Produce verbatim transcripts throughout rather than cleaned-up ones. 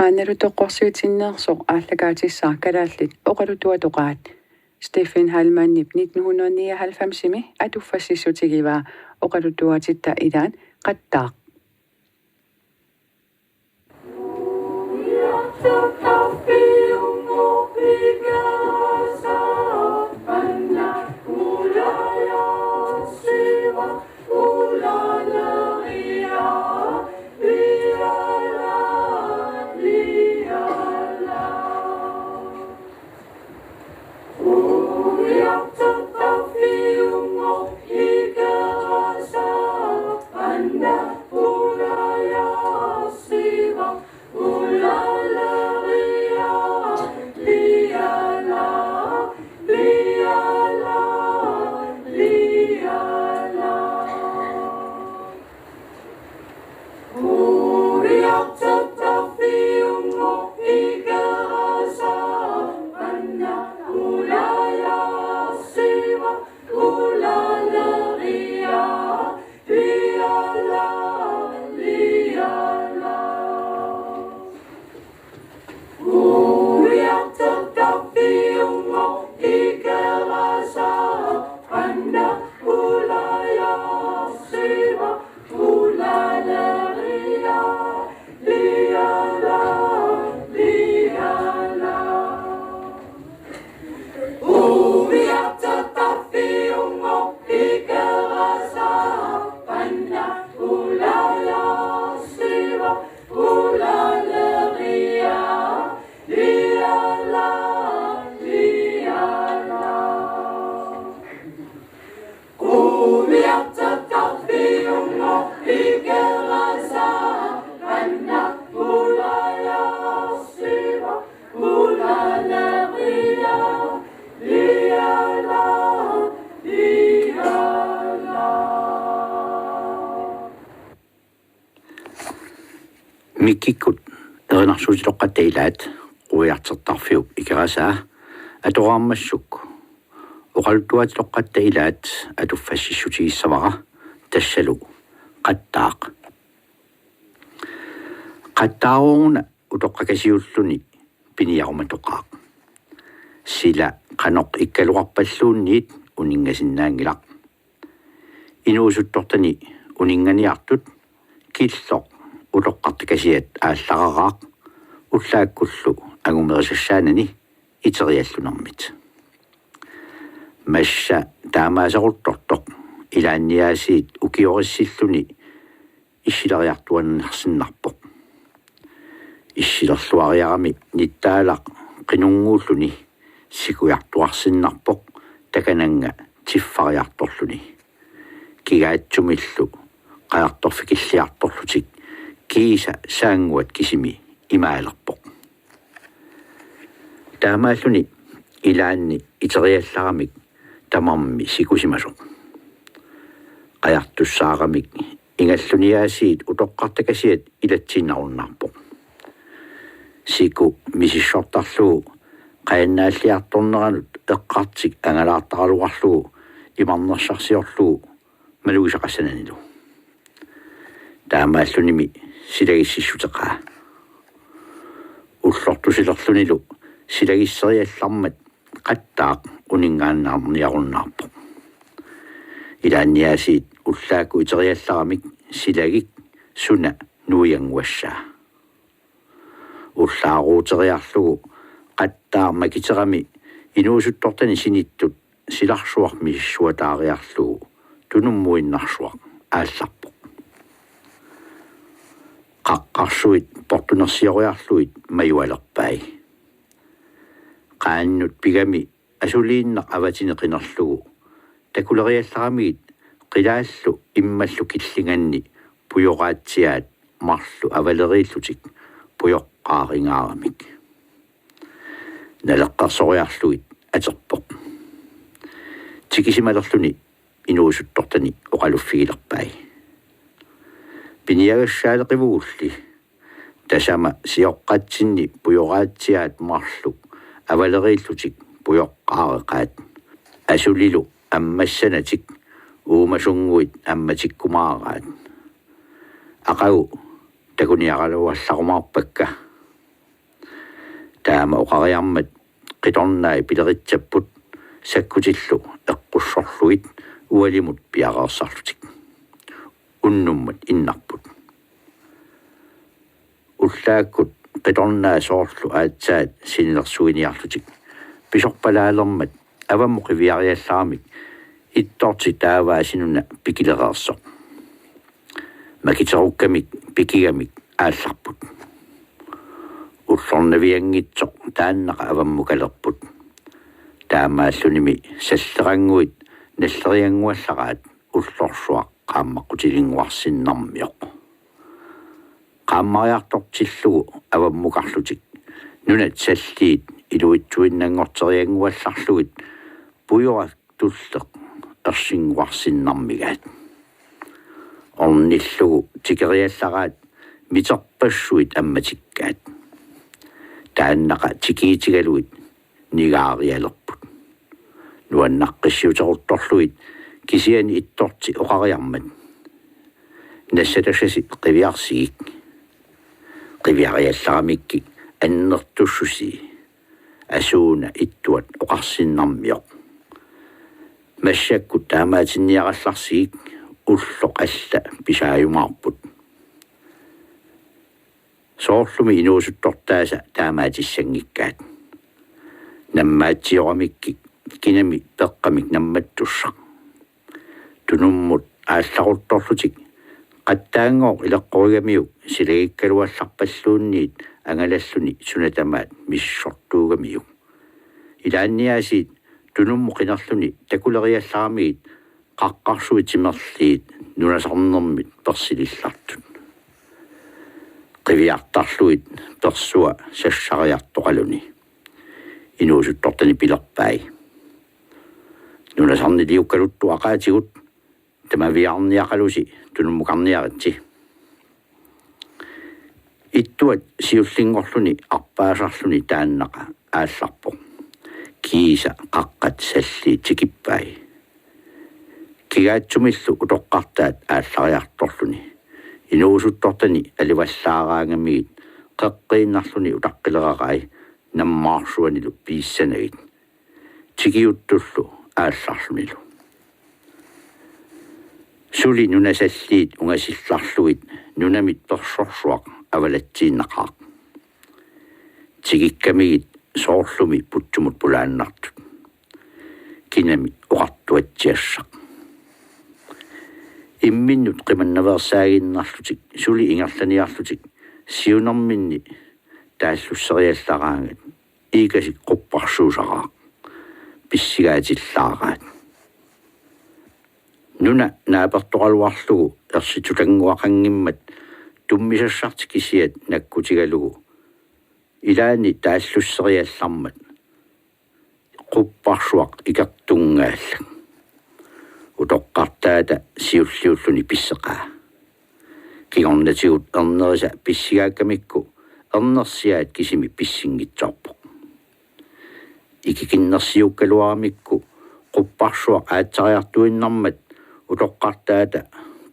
Maannalu toqqorsiutinneersoq aallakaatissaq Kalaallit Oqaluttuatoqaat Stephen Heilmannip nitten hundrede nioghalvfemsimi atuffassissutigivaa oqaluttuatitta ilaat Qattaaq. Mikkikkut erinarsuutiloqqatta ilaat Quiartertarfiup Ikerasaa atoraarmassuk oqaluttuatiloqqatta ilaat atuffassissutigissavara, tassalu Qattaaq. Qattaaruuna utoqqakasiulluni piniarumatoqaaq. Sila qanoq ikkaluarpalluunniit uninngasinnaanngilaq. Inuusuttortani uninnganiartut Killoq utoqqartakasiat aallararaaq ullaakkullu angumerisassaanani iteriallunermit. Massa taamaaseruttortoq ilaanniaasiit ukiorissilluni issileriartuaannarsinnarpoq. Issilerluariarami nittaalaq qinunnguulluni sikujartuarsinnarpoq takanannga tiffariartorluni. Kigaatsumillu qajartorfikilliartorlutik kiisa saannguat kisimi imaalerpoq. Taamaalluni ilaanni iteriallaramik tamarmi sikusimasoq. Qajartussaaramik ingalluniaasiit utoqqartakasiat ilatsiinnarunnaarpoq. Siku misissortarlugu qajannaalliartorneranut eqqartik angalaartaraluarlugu imarnersarsiorlugu malugisaqassananilu. Taamaallunimi silagississuteqaa. Ullortusilerlunilu silagisseriallarmat Qattaaq uninngaannaarniarunnaarpoq. Ilaanniaasiit ullaakkut iteriallaramik silagik suna nuiannguassaa. Ullaaruuteriarlugu Qattaaq makiterami inuusuttortani sinittut silarsuaq misissuataariarlugu tunummuinnarsuaq aallarpoq. Qaqqarsuit portunersioriarlugit majualerpai. Qaannut pigami asuliinnaq avatini qinerlugu takuleriallaramigit qilaallu immallu killinganni pujoraatsiaat marluk avaleriillutik pujoqqaaringaaramik. Naleqqersoriarlugit aterpoq. Tikisimalerluni inuusuttortani oqaluffigilerpai. Piniagassaaleqivugulli tasama sioqqatsinni pujoraatsiaat marluk avaleriillutik pujoqqaareqaat. Asulilu ammassanatik uumasunnguit ammatikkumaaraat. Aqagu takuniaraluallarumaarpakka. Taama oqariarmat qitornaat pileritsapput sakkutillu eqqussorlugit ualimut piareersarlutik. Unnummat innarput. Ullaakkut qitornaat soorlu aatsaat sinilersuiniarlutik pisorpalaalermat avammut qiviariallaramik ittorti taavaasinuna pikilereersoq. Makiterukkamik pikigamik aallarput. Ullornavianngitsoq taannaqa avammukalerput. Taamaallunimi sallerannguit nalleriannguallaraat ullorsuaq qaammaqqutilinnguarsinnarmioq. Qaammariartortillugu avammukarlutik nunat salliit iluitsuinnanngorteriannguallarlugit pujora tulleq ersinnguarsinnarmigaat. Ornillugu tikeriallaraat miterpassuit ammatikkaat. Taannaqa tikiitigalugit nigaarialerput. Nuannaqqissiuteruttorlugit kisianni ittorti oqariarmat: Nassatassasi qiviarsigik. Qiviariallaramikkik annertussusii, asuuna ittuat oqarsinnarmioq. Massakkut taamaatinniarallarsigik, ulloq alla pisaajumaarput. Soorlumi inuusuttortaasa taamaatissanngikkaat. Nammaatsioramikkik kinami peqqamik nammattussaq. Tunummut aallaruttorlutik qattaanngooq ileqqorigamiuk silagikkaluallarpalluunniit angalalluni suna tamaat misissortuugamiuk. Ilaanniaasiit tunummut qinerluni takuleriallaramigit qaqqarsuit timerliit nunasarnermit persilillartut. Qiviartarlugit persua sassariartoqaluni inuusuttortani pilerpai: Nunasarniliukkaluttuaqaatigut, tamaviaarniaqalusi tunummukarniaritsi. Ittuat siullinngorluni arpaasarluni taannaqa aallarpoq. Kiisa qaqqat salliit tikippai. Kigaatsumillu utoqqartaat aallariartorluni inuusuttortani alivallaaraangamigit qeqqiinnarluni utaqqilerarai nammaarsuanilu piissanagit, tikiuttullu aallarlunilu. Suli nunasalliit ungasillarlugit nunamit persorsuaq avalatsiinnaqaaq. Tikikkamigit soorlumi putsumut pulaannartut. Kinami oqartuatsiassaq. Imminnut qimannaveersaaginnarlutik suli ingerlaniarlutik siunerminni taallusseriallaraangat iikasik qupparsuusaraaq. Pissigaatillaaraat. Nuna naapertoqaluarlugu ersitsutannguaqanngimmat tummisassartik kisiat nakkutigalugu ilaanni taallusseriallarmat qupparsuaq ikertungaallak. Utoqqartaata siulliulluni pisseqaa. Kingornatigut ernerisa pissigaakkamikku ernersiaat kisimi pissinngitsoorpoq. Ikikinnersiukkaluaramikku qupparsuaq aatsariartuinnarmat utoqqartaata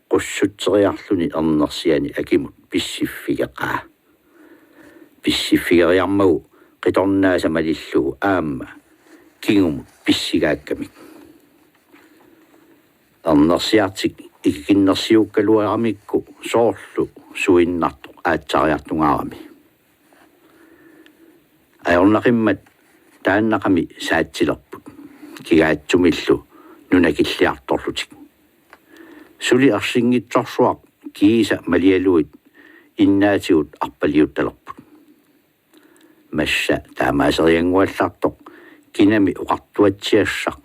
qussutseriarluni ernersiani akimut pissiffigeqaa. Pissiffigeriarmagu qitornaasa malillugu aamma kingumut pissigaakkamik. Ernersiartik ikikinnersiukkaluaramikku soorlu suinnartoq aatsariartungaarami. Ajornaqimmat taannaqami saatsilerput kigaatsumillu nunakilliartorlutik. Suli ersinngitsorsuaq kiisa malialuit innaatigut arpaliuttalerput. Massa taamaaseriannguallartoq kinami oqartuatsiassaq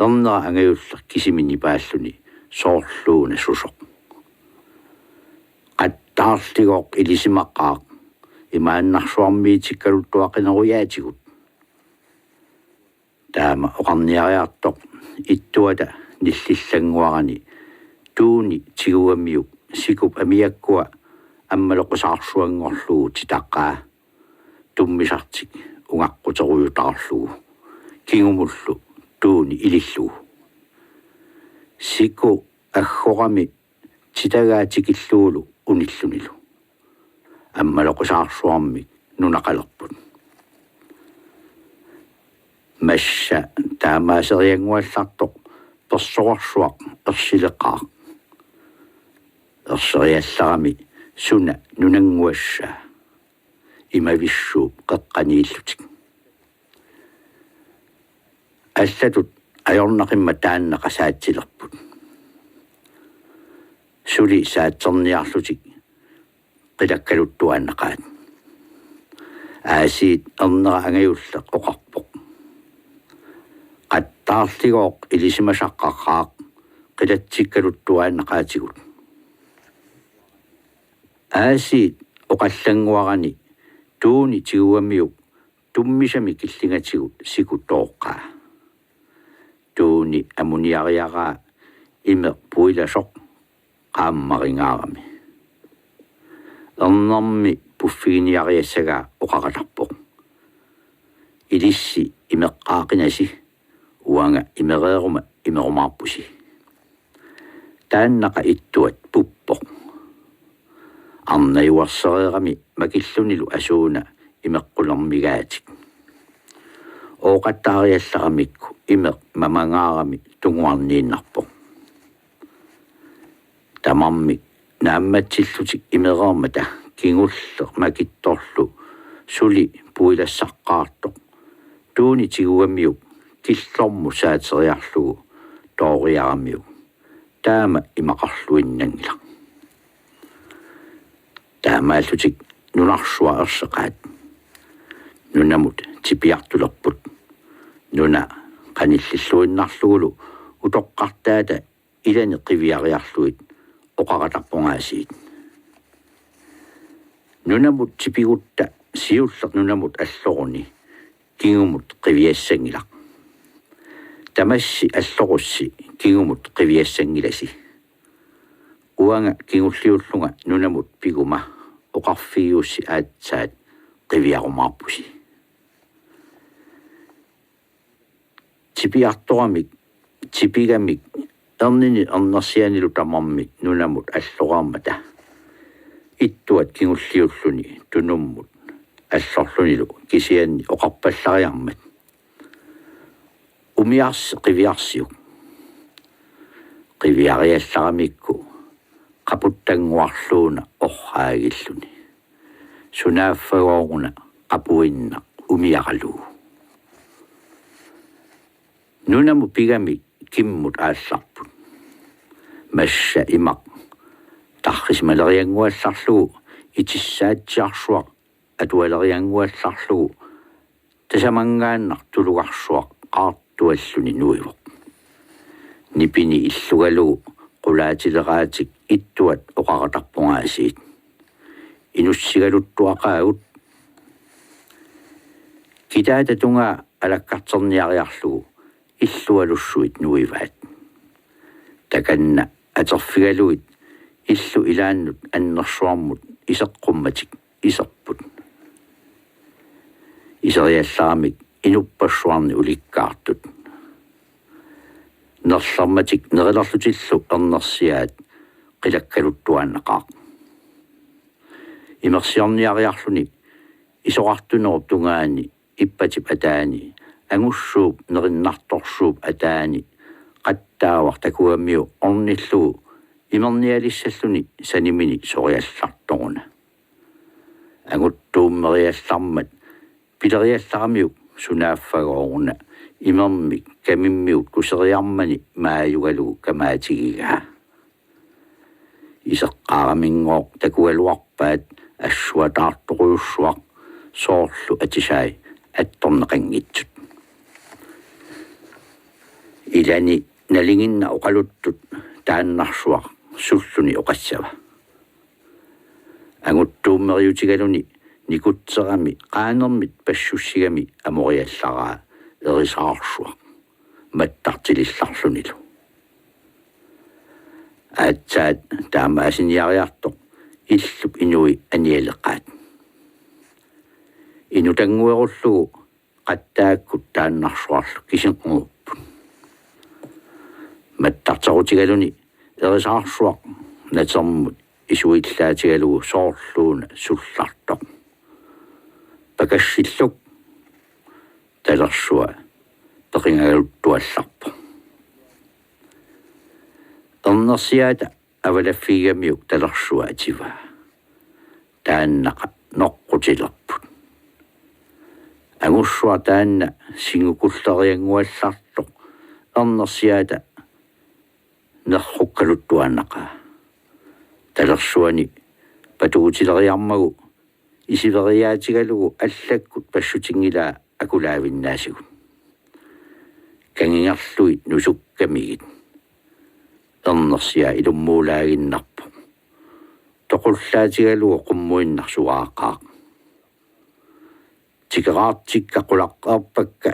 ernera angajulleq kisimi nipaalluni soorluuna susoq. Qattaarligooq ilisimaqaaq imaannarsuarmiitikkaluttuaqinerujaatigut. Taama oqarniariartoq ittuata nillillannguarani tuuni tigugamiuk sikup amiakkua ammaloqisaarsuanngorlugu titaqaa tummisartik ungaqquterujutaarlugu kingumullu tuuni ilillugu. Siku aggorami titagaa tikillugulu unillunilu. Ammaloqisaarsuarmik nunaqalerput. Massa taamaaseriannguallartoq persorarsuaq ersileqaaq. Erseriallarami suna nunannguassaa imavissuup qeqqaniillutik. Allatut ajornaqimmat taanna qasaatsilerput. Suli saatserniarlutik qilakkaluttuaannaqaat. Aasiit ernera angajulleq oqarpoq: Qattaarligooq ilisimasaqqaqqaaq, qilatsikkaluttuaannaqaatigut. Aasiit oqallannguarani tuuni tigugamiuk tummisami killingatigut sikutooqqaa. Tuuni amuniariaraa imeq puilasoq qaammaringaarami. Ernermi puffiginiariassagaa oqaqatarpoq: Ilissi imeqqaaqinasi, uanga imereeruma imerumaarpusi. Taannaqa ittuat puppoq. Arnajuarsereerami makillunilu asuuna imeqqulermigaatik. Ooqattaariallaramikku imeq mamangaarami tunguarniinnarpoq. Tamarmik naammatsillutik imereermata kingulleq makittorlu suli puilassaqqaartoq tuuni tigugamiuk killormut saatseriarlugu tooriaramiuk taama imaqarluinnanngilaq. Taamaallutik nunarsuaq erseqaat. Nunamut tipiartulerput. Nuna qanillilluinnarlugulu utoqqartaata ilani qiviariarlugit oqaqatarpungaasiit: Nunamut tipigutta siulleq nunamut alloruni kingumut qiviassanngilaq. Tamassi allorussi kingumut qiviassanngilasi. Uanga kingulliullunga nunamut piguma oqarfigiussi aatsaat qiviarumaarpusi. Tipiartoramik, tipigamik, ernini ernersianilu tamarmik nunamut alloreermata ittuat kingulliulluni tunummut allorlunilu kisianni oqarpallariarmat: Umiarsi qiviarsiuk. Qiviariallaramikku qaputtannguarluuna orraagilluni sunaaffagooruna qapuinnaq umiaralugu. Nunamut pigami kimmut aallarput. Massa imaq tarrisimaleriannguallarlugu itissaatsiarsuaq atualeriannguallarlugu tasamanngaannaq tulugarsuaq qaartualluni nuivoq. Nipini illugalugu qulaatileraatik ittuat oqaqatarpungaasiit: Inussigaluttuaqaagut. Kitaata tungaa alakkarterniariarlugu illualussuit nuivaat. Takanna aterfigalugit illu ilaannut annersuarmut iseqqummatik iserput. Iseriallaramik inuppassuarni ulikkaartut. Nerlermatik nerilerlutillu ernersiaat qilakkaluttuaannaqaaq. Imersiorniariarluni isorartunerup tungaani ippatip ataani angussuup nerinnartorsuup ataani qattaavaq takugamiuk ornillugu imernialissalluni sanimini soriallartoruna. Anguttuummeriallarmat pileriallaramiuk sunaaffagooruna imermik kamimmigut kuseriarmani maajugalugu kamaatigigaa. Iseqqaaraminngooq takugaluarpaat assuataartorujussuaq soorlu atisai attorneqanngitsut. Ilani nalinginna oqaluttut taannarsuaq sulluni oqassava. Anguttuummeriutigaluni nikutserami qaanermit passussigami amoriallaraa erisaarsuaq mattartilillarlunilu. Aatsaat taamaasiniariartoq illup inui anialeqaat. Inutannguerullugu qattaakkut taannarsuarlu kisinngorput. Mattarterutigaluni erisaarsuaq natermut isuillaatigalugu soorluuna sullartoq: Pakassilluk. Talersua peqingaluttuallarpoq. Ernersiaata avalaffigigamiuk talersua ativaa. Taannaqa noqqutilerput. Angussuaq taanna singukulleriannguallartoq ernersiaata nerrukkaluttuaannaqaa. Talersuani patuutileriarmagu isiveriaatigalugu allakkut passutinngilaa akulaavinnaasigut. Kangingerlui nusukkamigit. Ernersiaq ilummuulaaginnarpoq. Toqullaatigalugu qummuinnaq suaaqaaq. Tikeraartikka qulaqqaarpakka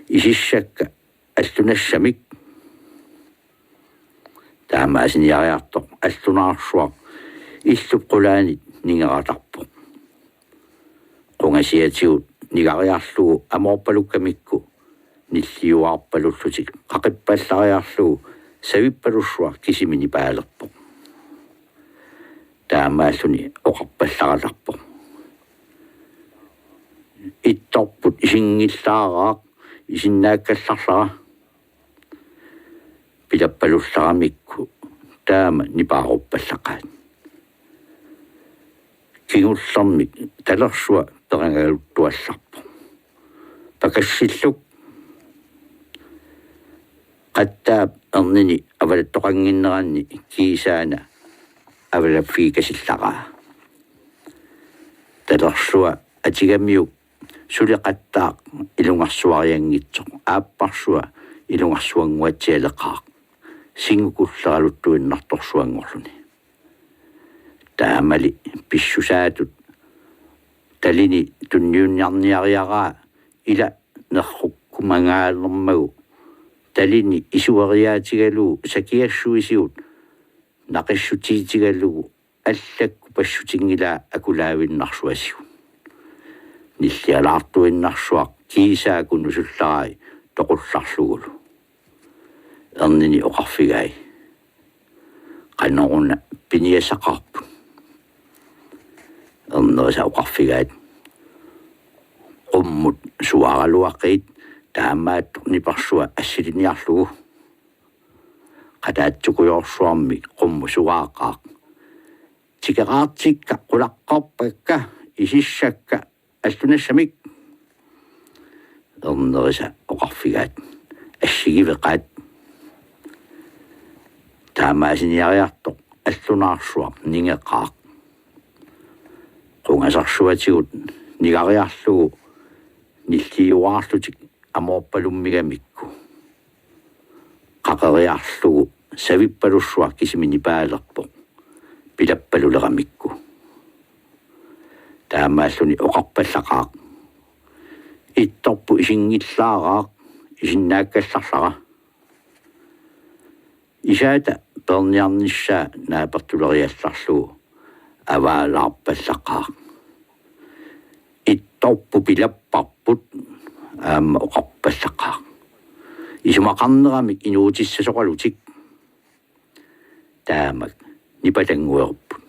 isissakka allunassamik. Taamaasiniariartoq allunaarsuaq illup qulaanit ningeratarpoq. Qungasiatigut nigariarlugu amoorpalukkamikku nilliuaarpalullutik qaqippallariarlugu savippalussuaq kisimi nipaalerpoq. Taamaalluni oqarpallaratarpoq: Ittorput isinngillaraaq, isinnaakkallarlara. Pilappalullamikku taama nipaaruppallaqaat. Kingullermik talersua peqingaluttuallarpoq. Pakassilluk. Qattaap ernini avalattoqannginneranni kiisaana avalaffigikasillaraa. Talersua atigamiuk suli qattaaq ilungersuarianngitsoq aapparsua ilungersuannguatsialeqaaq singukulleraluttuinnartorsuanngorluni. Taamali pissusaatut talini tunniunniarniariaraa ila nerrukkumangaalermagu talini isuveriaatigalugu sakiassuisigut naqissutiitigalugu allakkut passutinngilaa akulaavinnarsuasigut. Nillialaartuinnarsuaq kiisaakku nusullarai toqullarlugulu. Ernini oqarfigai: Qanoruna piniassaqarput? Ernerisa oqarfigaat: Qummut suaaraluaqiit, taamaattoq nipersua assiliniarlugu. Qataatsukujoorsuarmik qummut suaaqaaq: Tikeraartikka qulaqqaarpakka isissakka allunassamik. Ernerisa oqarfigaat: Assigiveqaat. Taamaasiniariartoq allunaarsuaq ningeqaaq. Qungasersuatigut nigariarlugu nilliuaarlutik amoorpalummigamikku qaqeriarlugu savippalussuaq kisimi nipaalerpoq pilappaluleramikku. Taamaalluni oqarpallaqaaq: Ittorput isinngillaraaq, isinnaakkallarlara. Isaata peerniarnissaa naapertuleriallarlugu avaalaarpallaqaaq: Ittorput pilapparput. Aamma oqarpallaqaaq: Isumaqarneramik inuutissasoqalutik. Taamak nipalannguerput.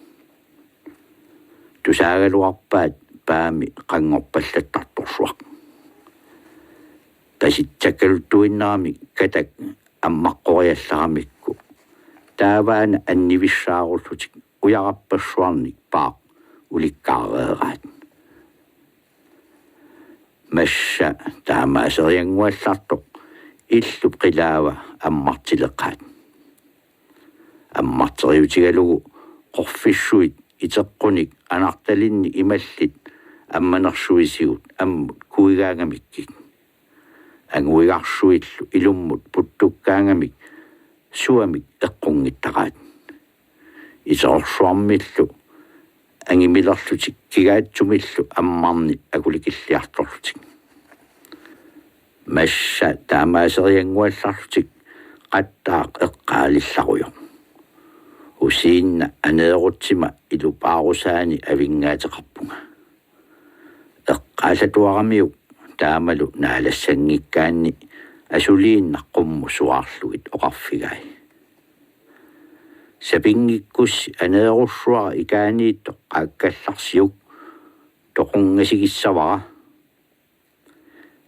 Tusaagaluarpaat paami qanngorpallattartorsuaq. Pasitsakkaluttuinnaramik katak ammaqqoriallaramikku taavaana annivissaarullutik ujarappersuarnik paaq ulikkaareeraat. Massa taamaaseriannguallartoq illup qilaava ammartileqaat. Ammarteriutigalugu qorfissuit iteqqunik anartalinnik imallit ammanersuisigut ammut kuigaangamikkik. Anguigarsuillu ilummut puttukkaangamik suamik eqqunngitaqaat. Iterorsuarmillu angimilerlutik kigaatsumillu ammarni akulikilliartorlutik. Massa taamaaseriannguallarlutik qattaaq eqqaalillarujoq. Usiinna aneerutsima ilupaarusaani avinngaateqarpunga. Eqqaallatuaramiuk taamalu naalassanngikkaanni asuliinnaq qummut suaarlugit oqarfigai: Sapinngikkussi aneerussuara ikaaniittoq qaakkallarsiuk toqungasigissavara.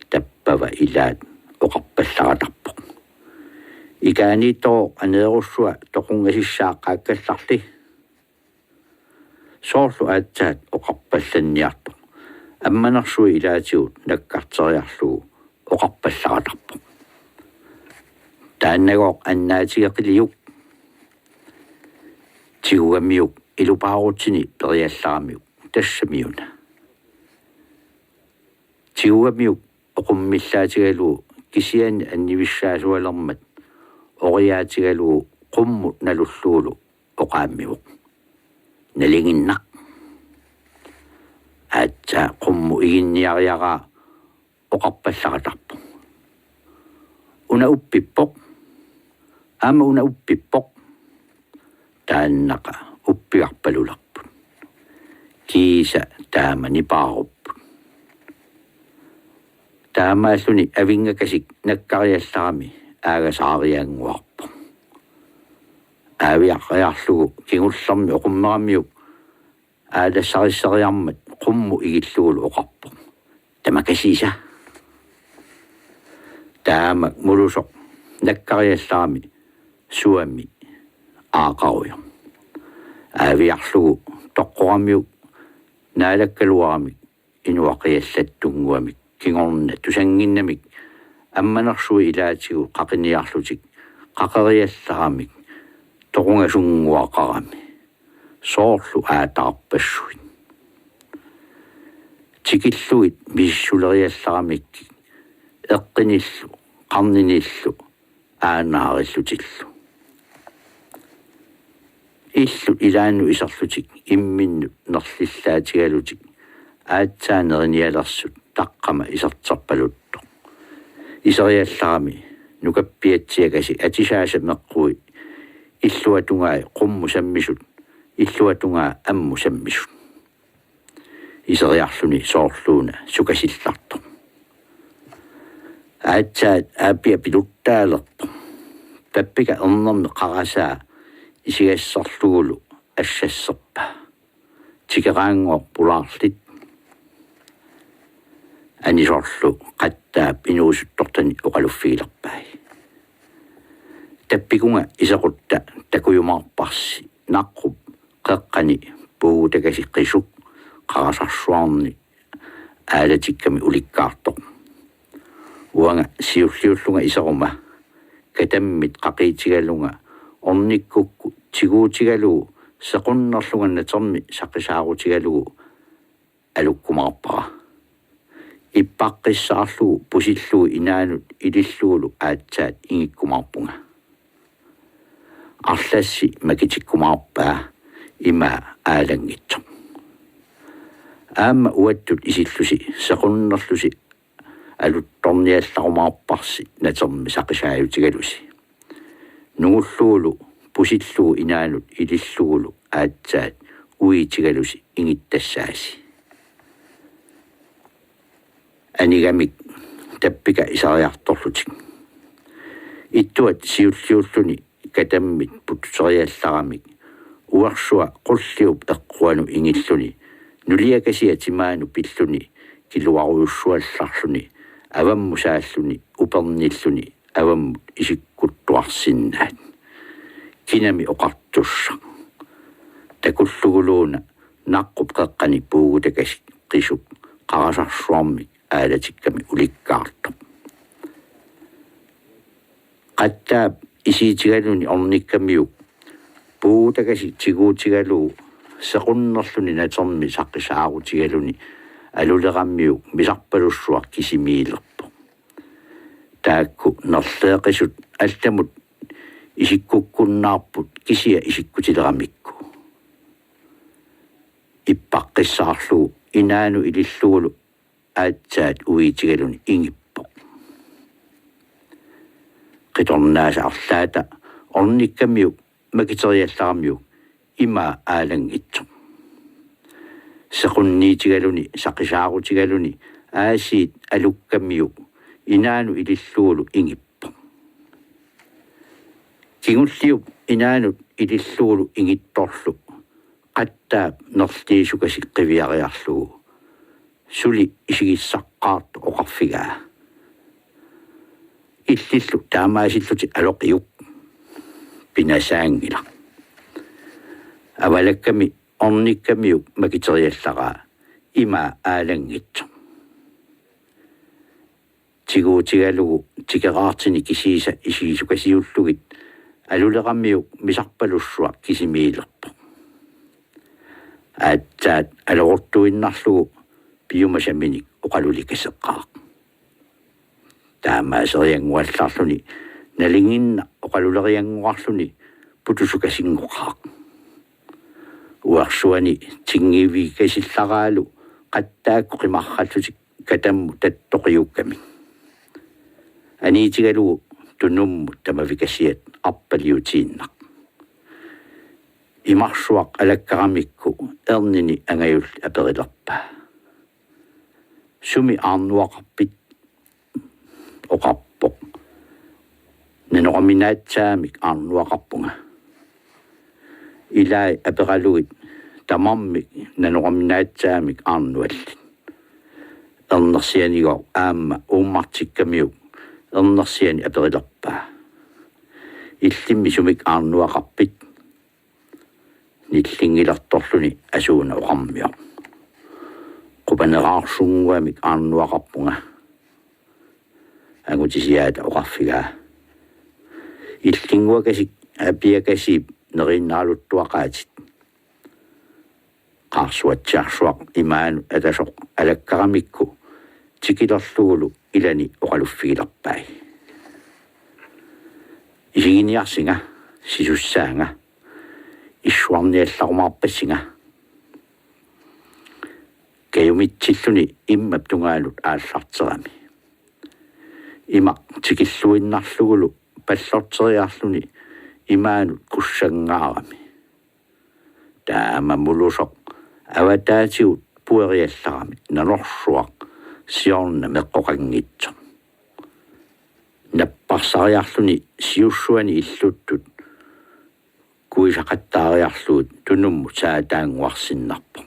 Tappava ilaat oqarpallaratarpoq. Ikaaniittooq aneerussua toqungasissaa qaakkallarli. Soorlu aatsaat oqarpallanniartoq ammanersuit ilaatigut nakkarteriarlugu oqarpallaratarpoq. Taannagooq annaatigeqiliuk. Tigugamiuk ilupaarutini periallaramiuk tassamiuna. Tigugamiuk oqummillaatigalugu kisianni annivissaasualermat oriaatigalugu qummut nalullugulu oqaammivoq: Nalinginnaq. Aatsaat qummut iginniariaraa oqarpallaratarpoq: Una uppippoq. Aamma una uppippoq. Taannaqa uppigarpalulerput. Kiisa taama nipaarupput. Taamaalluni avinngakasik nakkariallarami aagasaariaannguarpoq. Aaviariarlugu kingullermi oqummeramiuk aalassarisseriarmat qummut igillugulu oqarpoq: Tamakasiisa. Taama mulusoq nakkariallarami suami aaqarujoq. Aaviarlugu toqqoramiuk naalakkaluaramik inuaqiallattunnguamik kingorna tusannginnamik ammanersuit ilaatigut qaqiniarlutik qaqeriallaramik toqungasunnguaqarami soorlu aataarpassuit. Tikillugit misissuleriallaramikkik eqqinillu qarninillu aanaarlutillu. Illut ilaannut iserlutik imminnut nerlillaatigalutik aatsaat nerinialersut taqqama iserterpaluttoq. Iseriallarami nukappiatsiakasi atisaasa meqqui illuatungai qummut sammisut illuatungaa ammut sammisut. Iseriarluni soorluuna sukasillartoq. Aatsaat aappiapiluttaalerpoq. Pappika ernermi qarasaa isigasserlugulu assasserpaa: Tikeraanngooq pulaarlit. Anisorlu qattaap inuusuttortani oqaluffigilerpai: Tappikunga isequtta takujumaarparsi naqqup qeqqani puugutakasi qisuk qarasarsuarni aalatikkami ulikkaartoq. Uanga siulliullunga iseruma katammit qaqiitigalunga ornikkukku tiguutigalugu sequnnerlunga natermi saqisaarutigalugu alukkumaarpara. Ippaqqissaarlugu pusillugu inaanut ilillugulu aatsaat ingikkumaarpunga. Arlassi makitikkumaarpaa imaa aalanngitsoq. Aamma uattut isillusi sequnnerlusi aluttorniallarumaarparsi natermi saqisaajutigalusi. Nungullugulu pusillugu inaanut ilillugulu aatsaat uiitigalusi ingittassaasi. Anigamik tappika iseriartorlutik. Ittuat siulliulluni katammit pututeriallaramik uersua qulliup eqquanut ingilluni nuliakasia timaanut pilluni kiluarujussuallarluni avammut saalluni upernilluni avammut isikkuttuarsinnaat. Kinami oqartussaq. Takulluguluuna naqqup qeqqani puugutakasi qisuk qarasarsuarmik aalatikkami ulikkaartoq. Qattaap isiitigaluni ornikkamiuk puugutakasi tiguutigalugu sequnnerluni natermi saqisaarutigaluni aluleramiuk misarpalussuaq kisimiilerpoq. Taakku nerleeqisut allamut isikkukkunnaarput kisia isikkutileramikku. Ippaqqissaarlugu inaanut ilillugulu aatsaat uiitigaluni ingippoq. Qitornaasa arlaata ornikkamiuk makiteriallaramiuk imaa aalanngitsoq. Sequnniitigaluni saqisaarutigaluni aasiit alukkamiuk inaanut ilillugulu ingippoq. Kingulliup inaanut ilillugulu ingittorlu qattaap nerliisukasi qiviariarlugu suli isigissaqqaartoq oqarfigaa: Illillu taamaasillutik aloqiuk. Pinasaanngilaq. Avalakkami ornikkamiuk makiteriallaraa imaa aalanngitsoq. Tiguutigalugu tikeraartini kisiisa isigisukasiullugit aluleramiuk misarpalussuaq kisimiilerpoq. Aatsaat alorortuinnarlugu piumasaminik oqalulikaseqqaaq. Taamaaseriannguallarluni nalinginnaq oqaluleriannguarluni putusukasinngoqaaq. Uersuani tingivigasillaraalu qattaakkut qimarrallutik katammut tattoqiukkamik. Aniitigalugu tunummut tamavikasiat arpaliutiinnaq. Imarsuaq alakkaramikku ernini angajulleq aperilerpaa: "Sumi aarnuaqarpit?" Oqarpoq: "Nanoraminaatsaamik aarnuaqarpunga." Ilai aperalugit: "Tamarmik nanoraminaatsaamik aarnuallit." Ernersianigooq aamma uummartikkamiuk ernersiani aperilerpaa: "Illimmi sumik aarnuaqarpit?" Nillinngilertorluni asuuna oqarmioq: "Qupaneraarsunnguamik aarnuaqarpunga." Angutisiaata oqarfigaa: "Illinnguakasik Apiakasiip neriinnaraluttuaqaatit." Qaarsuatsiarsuaq imaanut atasoq alakkaramikku tikilerlugulu ilani oqaluffigilerpai: "Isiginiarsinga, sisussaanga, issuarniallarumaarpassinga." Kajumitsilluni immap tungaanut aallarterami. Imaq tikilluinnarlugulu pallorteriarluni imaanut kussanngaarami. Taama mulusoq avataatigut pueriallarami nanorsuaq siorna meqqoqanngitsoq. Napparsariarluni siussuani illuttut kuisaqattaariarlugit tunummut saataannguarsinnarpoq.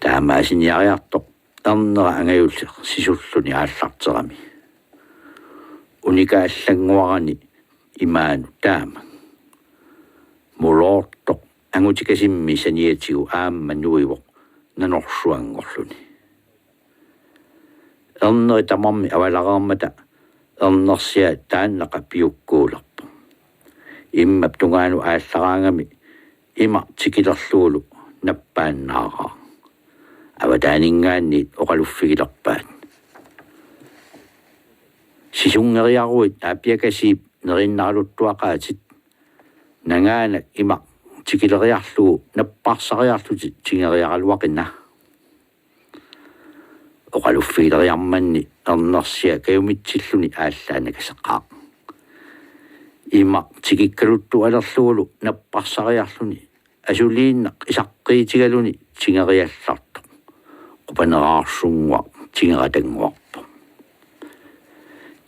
Taamaasiniariartoq ernera angajulleq sisulluni aallarterami. Unikaallaannguarani imaanut taama. Muloortoq angutikasimmik saniatigut aamma nuivoq nanorsuanngorluni. Erneri tamarmik avalareermata ernersiat taannaqa piukkuulerpoq. Immap tungaanut aallaraangami imaq tikilerlugulu nappaannaaraaq. Avataaninngaanniit oqaluffigilerpaat: "Sisunngeriaruit Apiakasiip neriinnaraluttuaqaatit. Nangaanak imaq tikileriarlugu napparsariarlutit tingeriaraluaqina." Oqaluffigileriarmanni ernersiat kajumitsilluni aallaannakaseqaaq. Imaq tikikkaluttualerlugulu napparsariarluni asuliinnaq isaqqiitigaluni tingeriallartoq qupaneraarsunnguaq tingeratannguarpoq.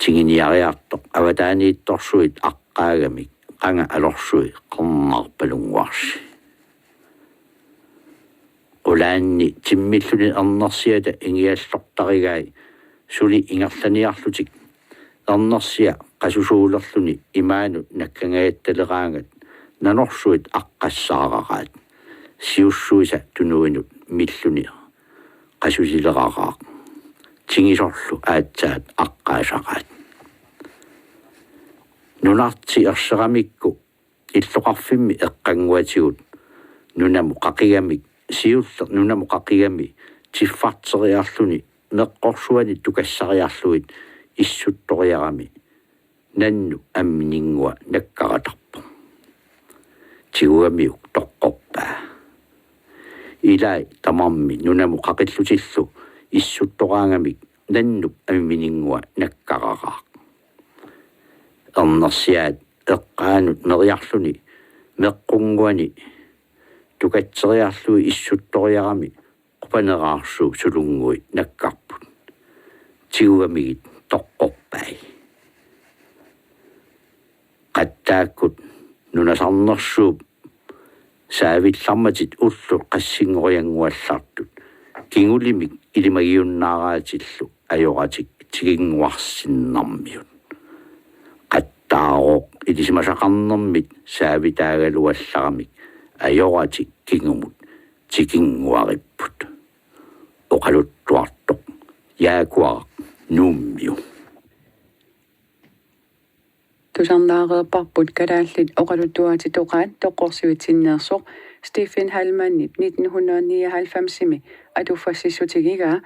Tinginiariartoq avataaniittorsuit aqqaagamik qanga alorsui qernerpalunnguarsi. Qulaanni timmilluni ernersiata ingiallortarigai suli ingerlaniarlutik ernersiat qasusuulerluni imaanut nakkangajattaleraangat nanorsuit aqqassaararaat. Siussuisa tunuinut milluni qasusileraraaq. Tingisorlu aatsaat aqqaasaraat. Nunarti erseramikku illoqarfimmi eqqannguatigut nunamut qaqigamik, siulleq nunamut qaqigami tiffarteriarluni meqqorsuani tukassariarlugit issuttoriarami nannup ammininngua nakkaratarpoq. Tigugamiuk toqqorpaa. Ilai tamarmi nunamut qaqillutillu issuttoraangamik nannup ammininngua nakkararaaq. Ernersiat eqqaanut meriarluni meqqunnguani tukatseriarlugit issuttoriarami qupaneraarsuup sulunnguit nakkarput. Tigugamigit toqqorpai. Qattaakkut nunasarnersuup saavillarmatit ullut qassinngoriannguallartut kingulimik ilimagiunnaaraatillu ajoratik tiginnguarsinnarmiut. Taarooq ilisimasaqarnermit saavitaagaluallaramik ajoratik kingumut tikinnguaripput. Oqaluttuartoq Jaakuaraq Nuummiu. Tusarnaareerparput Kalaallit Oqaluttuaatitoqaat toqqorsivitsinneersoq Stephen Heilmannip nitten hundrede nioghalvfemsimi atuffassissutigigaa